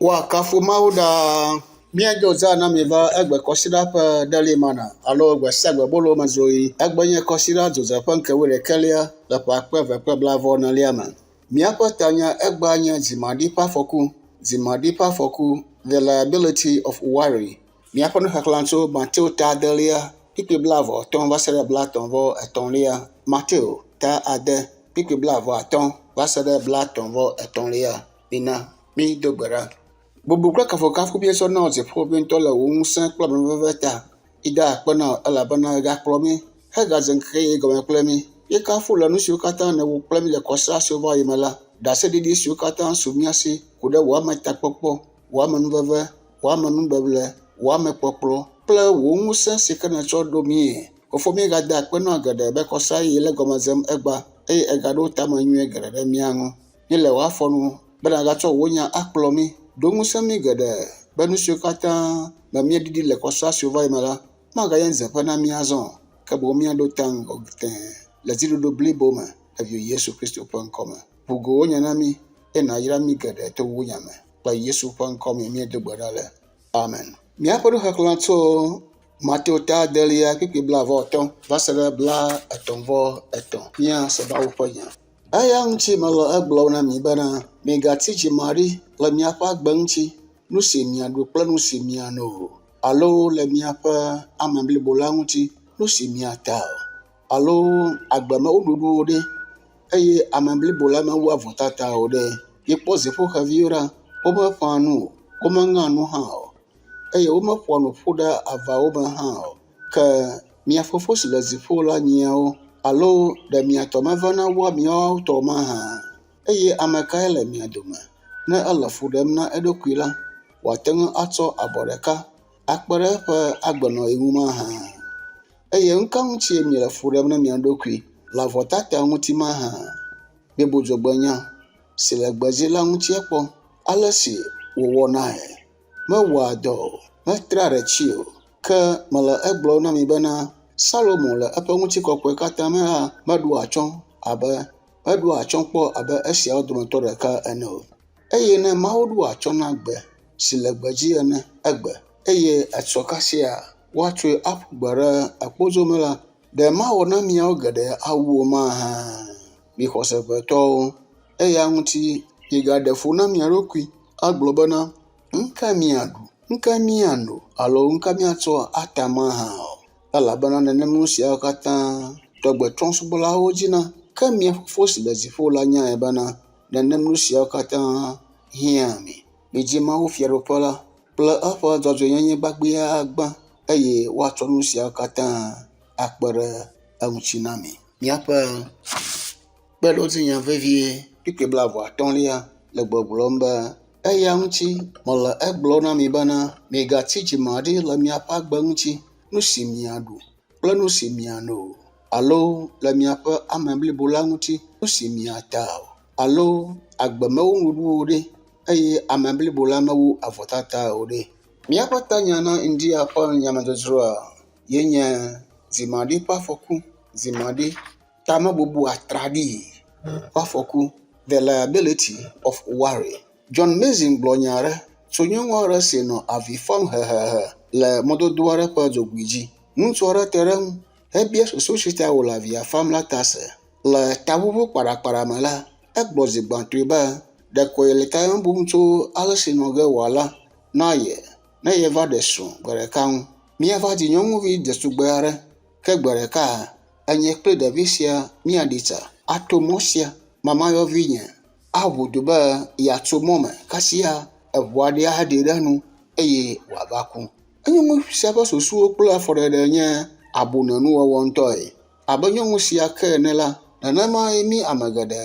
Woakafu Mawu ɖaa. Míado zã na mi va egbe kɔsiɖa ƒe Daily Manna alo gbe sia gbe bolo me zoɣi. Egbe nye kɔsiɖa dzodze ƒe ŋke wuiɖekɛlia le ƒe akpe eve kple blaeve-vɔ-enelia me. Míaƒe tanya egbea nye dzimaɖi ƒe afɔku, dzimaɖi ƒe afɔku, the liability of worry. Míaƒe nuxexlẽ tso Mateo ta adelia, kpukpui blaeve-vɔ-atɔ̃ va se ɖe blaetɔ̃-vɔ-etɔ̃lia. Mateo ta ade, kpukpui blaeve-vɔ-atɔ̃ va se ɖe blaetɔ̃-vɔ-etɔ̃lia. Mina mído gbe ɖa. Bubu kple kafukafu míetsɔ na wò Dziƒoʋĩtɔ le wò ŋusẽ kple amenuveve ta. Mída akpe na wò elabena ègakplɔ mí hegadze ŋkeke yeye gɔme kple mí. Míekafu le nu siwo katã nèwɔ kple mí le kɔsiɖa siwo va yi me la. Ɖaseɖiɖi siwo katã su mía si ku ɖe wò ametakpɔkpɔ, wò amenuveve, wò amenubeble, wò amekpɔkplɔ kple wò ŋusẽ si ke nètsɔ ɖo míe. Fofo míegada akpe na wò geɖe be kɔsiɖa yeye le gɔme dzem egbea eye ègaɖo tame nyui geɖe ɖe mía ŋu. Míele wò afɔ nu be nàgatsɔ wò nya akplɔ mí. Do ŋusẽ mí geɖe be nu siwo katã me míeɖiɖi le kɔsiɖa siwo va yi me la maganye dzeƒe na mí azɔ o, ke boŋ míaɖo ta ŋgɔ tẽe le dziɖuɖu blibo me le Viwò Yesu Kristo ƒe ŋkɔ me. Ʋu go wò nya na mí eye nàyra mí geɖe to wò nya me. Kple Yesu ƒe ŋkɔ mee míedo gbe ɖa le. Amen. Míaƒe nuxexlẽ tso Mateo ta adelia kpukpui blaeve-vɔ-atɔ̃ va se ɖe blaetɔ̃-vɔ-etɔ̃. Míase Mawu ƒe nya. Eya ŋuti mele egblɔm na mi bena, migatsi dzimaɖi le miaƒe agbe ŋuti, nu si miaɖu kple nu si miano o, alo le miaƒe ame blibo la ŋuti, nu si miata o, alo agbe mewu ɖuɖu o ɖe, eye ame blibo la mewu avɔtata o ɖe. Mikpɔ dziƒoxeviwo ɖa, womeƒãa nu o, womeŋea nu hã o, eye womeƒoa nu ƒu ɖe avawo me hã o. Ke mia Fofo si le dziƒo la nyia wo, alo ɖe mia tɔ mevena wua miawo tɔ mahã? Eye ame kae le mia dome, ne ele fu ɖem na eɖokui la, wòate ŋu atsɔ abɔ ɖeka akpe ɖe eƒe agbenɔɣi ŋu mahã? Eye nu ka ŋutie miele fu ɖem na mia ɖokui le avɔtata ŋuti mahã? Mibu dzogbenya si le gbedzi la ŋuti akpɔ, ale si wòwɔnae. Mewɔa dɔ o, metrea ɖetsi o, ke mele egblɔm na mi bena, Salomo le eƒe ŋutikɔkɔe katã me hã meɖo atsyɔ̃ abe meɖo atsyɔ̃ kpɔ abe esiawo dometɔ ɖeka ene o. Eye ne Mawu ɖo atsyɔ̃ na gbe si le gbedzi ene egbe, eye etsɔ kasia woatsɔe aƒu gbe ɖe ekpodzo me la, ɖe mawɔ na miawo geɖe awu o mahã? Mi xɔseʋetɔwo, eya ŋuti migaɖe fu na mia ɖokui agblɔ bena, Nu ka míaɖu? Nu ka míano? Alo nu ka míatsɔ ata mahã o? Elabena nenem nu siawo katã tɔgbe trɔ̃subɔlawo dina. Ke mia Fofo si le dziƒo la nyae bena nenem nu siawo katã hiã mi. Midzi Mawu Fiaɖuƒe la kple eƒe dzɔdzɔenyenye gbagbiagbã, eye woatsɔ nu siawo katã akpe ɖe eŋuti na mi. Míaƒe kpeɖodzinya vevie kpukpui blaeve-atɔ̃lia le gbɔgblɔm be, Eya ŋuti mele egblɔm na mi bena, migatsi dzimaɖi le miaƒe agbe ŋuti, nu si miaɖu kple nu si miano o, alo le miaƒe ame blibo la ŋuti, nu si miata o, alo agbe mewu nuɖuɖu o ɖe, eye ame blibo la mewu avɔtata o ɖe. Míaƒe tanya na ŋdia ƒe nyamedzodzroa ye nye dzimaɖi ƒe afɔku, dzimaɖi tamebubu atraɖii ƒe afɔku, The Liability of Worry. John Mason gblɔ nya aɖe tso nyɔnu aɖe si nɔ avi fam hehehe le mɔdodo aɖe ƒe dzogoe dzi. Ŋutsu aɖe te ɖe eŋu hebia susu si ta wòle avia fam la ta se. Le taʋuʋu kpaɖakpaɖa me la, egblɔ zi gbãtɔe be ɖeko yele tame bum tso ale si nɔ ge wòala na ye ne yeva ɖe srɔ̃ gbe ɖeka ŋu. Míava dzi nyɔnuvi dzetugbe aɖe, ke gbe ɖeka enye kple ɖevi sia míaɖi tsa ato mɔ sia. Mamayɔvinye aʋu du be yeatso mɔ me kasia eŋu aɖe aɖee ɖe enu eye wòava ku. Nyɔnu sia ƒe susuwo kple afɔɖeɖe nye abunenuwɔwɔ ŋutɔe. Abe nyɔnu sia ke ene la, nenemae mí ame geɖe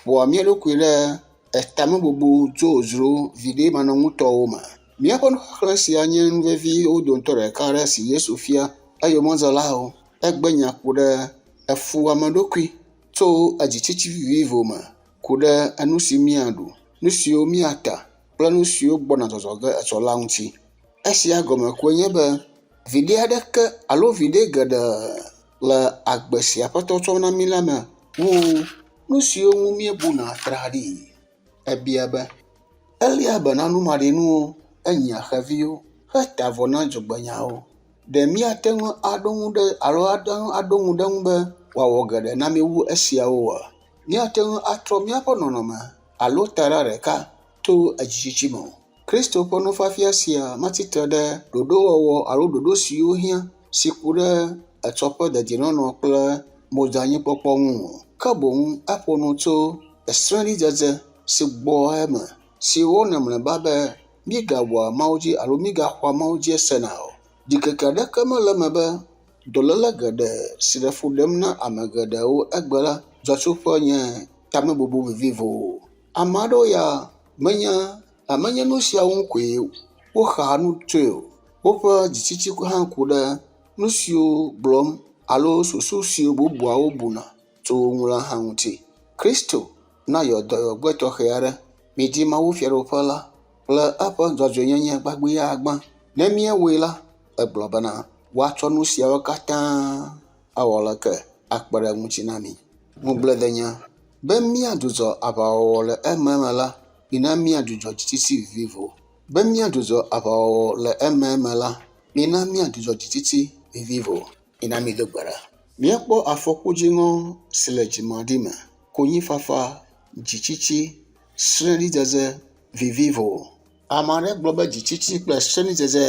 ƒoa mía ɖokui ɖe etamebubu dzodzro viɖemanɔŋutɔwo me. Míaƒe nuxexlẽ sia nye nu veviwo dometɔ ɖeka aɖe si Yesu fia eyomedzelawo. Egbe nya ku ɖe efuameɖokui tso edzitsitsi vivivo me ku ɖe enu si míaɖu, nu siwo míata kple nu siwo gbɔna zɔzɔ ge etsɔ la ŋuti. Esia gɔme koe nye be viɖe aɖeke alo viɖe geɖe le agbe si Aƒetɔ tsɔ na mí la me wu nu siwo ŋu míebuna traɖii. Ebia be. Eléa be na numaɖinuwo, enyia xeviwo, hetaa avɔ na dzogbenyawo. Ɖe míate ŋu aɖo ŋu ɖe alo ate ŋu aɖo ŋu ɖe eŋu be wòawɔ geɖe na mí wu esiawo oa? Míate ŋu atrɔ míaƒe nɔnɔme alo taɖa ɖeka to edzitsitsi me o. Kristo ƒe nufiafia sia metsi tre ɖe ɖoɖowɔwɔ alo ɖoɖo siwo hiã si ku ɖe etsɔ ƒe dedienɔnɔ kple modzanyikpɔkpɔ ŋu o. Ke boŋ eƒo nu tso esrẽɖidzedze si gbɔa eme si wowɔnɛ mlɔeba be míegawɔa Mawu dzi alo míegaxɔa Mawu dzi sena o. Ɖikeke aɖeke mele eme be dɔléle geɖe si le fu ɖem na ame geɖewo egbe la dzɔtsoƒe nye tamebubu vivivo o. Ame aɖewo ya menya menye nu siawo ŋu koe woxaa nu tsoe o. Woƒe dzitsitsi hã ku ɖe nu siwo gblɔm alo susu siwo bubuawo buna tso wo ŋu la hã ŋuti. Kristo na yɔ dɔyɔgbe tɔxɛ aɖe. Midi Mawu Fiaɖuƒe la kple eƒe dzɔdzɔenyenye gbagbiagbã. Ne míewɔe la, egblɔ bena, woatsɔ nu siawo katã awɔ leke akpe ɖe eŋuti na mí. Ŋugbledenya, Be míadzudzɔ aʋawɔwɔ le ememe la, mina míadzudzɔ dzitsitsi vivivo. Be míadzudzɔ aʋawɔwɔ le ememe la, mina míadzudzɔ dzitsitsi vivivo. Mina mído gbe ɖa. Míekpɔ afɔku dziŋɔ si le dzimaɖi me, konyifafa, dzitsitsi, srẽɖidzedze vivivo. Ame aɖe gblɔ be dzitsitsi kple srẽɖidzedze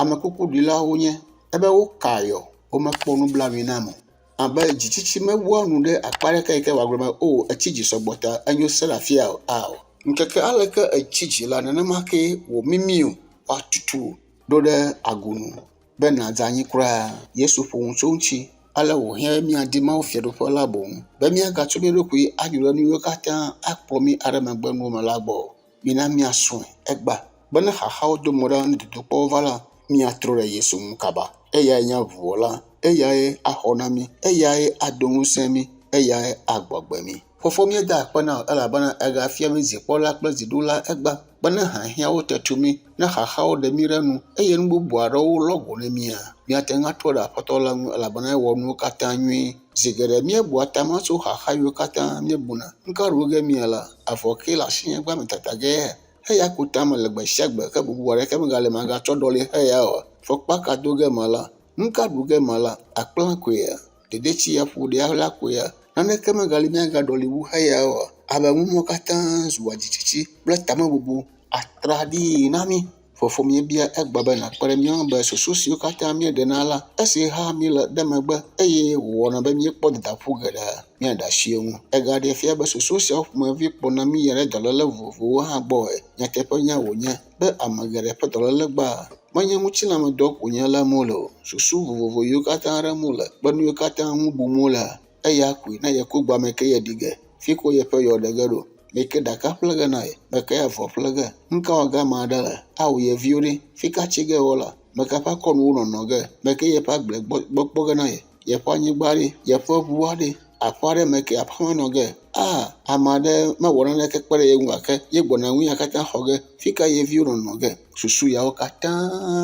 amekukuɖilawo wonye ebe woka ayɔ womekpɔ nublanui na ame o. Abe dzitsitsi mewua nu ɖe akpa aɖeke yi ke wòagblɔ be o etsi dzi sɔgbɔ ta enyo se le afia o. Ao. Ŋkeke aleke etsi dzi la nenema kee wòmimi o woatutu ɖo ɖe agunu be nàdze anyi kura. Yesu ƒo nu tso eŋuti ale wòhiã be míadi Mawu Fiaɖuƒe la boŋ be míagatsɔ mía ɖokui aɖo ɖe nu yiwo katã akplɔ mí aɖe megbe nuwo me la gbɔ o. Mina míasrɔ̃e egbea be ne xaxawo do mo ɖa ne dodokpɔwo va la, míatrɔ ɖe Yesu ŋu kaba. Eyae nye ʋuwɔla, eyae axɔ na mí, eyae ado ŋusẽ mí, eyae agbɔ agbe mí. Fofo míeda akpe na wò elabena ègafia mí dzikpɔla kple dziɖula egbea be ne hiahiãwo te tu mí, ne xaxawo ɖe mí ɖe nu eye nu bubu aɖewo lɔ go na mía, míate ŋu atrɔ ɖe Aƒetɔ la ŋu elabena ewɔ nuwo katã nyuie. Zi geɖe míebua tame tso xaxa yiwo katã míebuna nuka ɖu ge míala, avɔ kee le asinyigba me tata ge heya ku tame le gbe sia gbe ke bubu aɖeke megale magatsɔ ɖɔli heya o. Fɔkpa ka do ge mala? Nuka ɖu ge mala? Akplã koea? Dedetsi ya ƒo ɖi la koea? Naneke megali míagaɖɔli wu heya o. Abe numɔwo katã zua dzitsitsi kple tamebubu atraɖii na mí. Fofo míebia egbea be nàkpe ɖe mía ŋu be susu siwo katã míeɖena la, esi hea mí le ɖe megbe eye wòwɔna be míekpɔ dadaƒu geɖe míaɖe asi eŋu. Egaɖee fia be susu siawo ƒomevi kplɔna mí yina ɖe dɔléle vovovowo hã gbɔe. Nyateƒenya wònye be ame geɖe ƒe dɔléle gbea menye ŋutilãmedɔ ko nye lém wole o. Susu vovovo yiwo katã ɖem wole kple nu yiwo katã ŋu bum wolea, eya koe na yeku gbame ke yeɖi ge. Fi ko yeƒe yɔ ɖe ge ɖo. Meke ɖaka ƒle ge na ye, meke avɔ ƒle ge. Nuka wɔ ge ame aɖe le? Awu ye viwo ɖe, fika tsi ge wola? Meke ƒe akɔnuwo nɔnɔ ge? Meke yeƒe agble gbɔ gbɔ kpɔ ge na ye? Yeƒe anyigba ɖe? Yeƒe ʋua ɖe? Aƒe aɖe meke aƒea me nɔ ge? A, ame aɖe mewɔ naneke kpe ɖe ye ŋu gake ye gbɔna nu ya katã xɔ ge. Fika ye viwo nɔnɔ ge? Susu yawo katã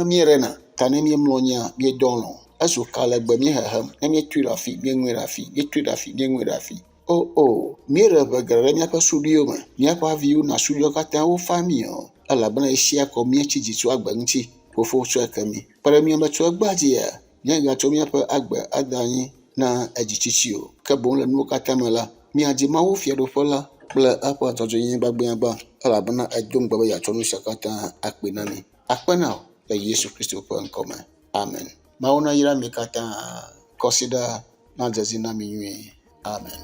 míeɖena ta ne míemlɔ anyia, míedɔ alɔ̃. Ezu ka le gbe míehehem. Ne míetui ɖe afi, míeŋui ɖe afi, míetui ɖe afi, míeŋui ɖe afi. O, o, míeɖe ʋe geɖe ɖe míaƒe suɖuiwo me. Míaƒe aviwo na suɖuiwo katã wofa mí o, elabena ɣesia kɔ míetsi dzi tso agbe ŋuti. Fofo, tsɔe ke mí. Kpe ɖe mía ŋu be tso egbea dzia, míagatsɔ míaƒe agbe ade anyi na edzitsitsi o, ke boŋ le nuwo katã me la, míadi Mawu Fiaɖuƒe la kple eƒe dzɔdzɔenyenye gbagbiagbã, elabena edo ŋugbe be yeatsɔ nu sia katã akpee na mí. Akpe na wò le Yesu Kristo ƒe ŋkɔ me. Amen. Mawu nayra mi katã. Kɔsiɖa nadze edzi na mi nyuie. Amen.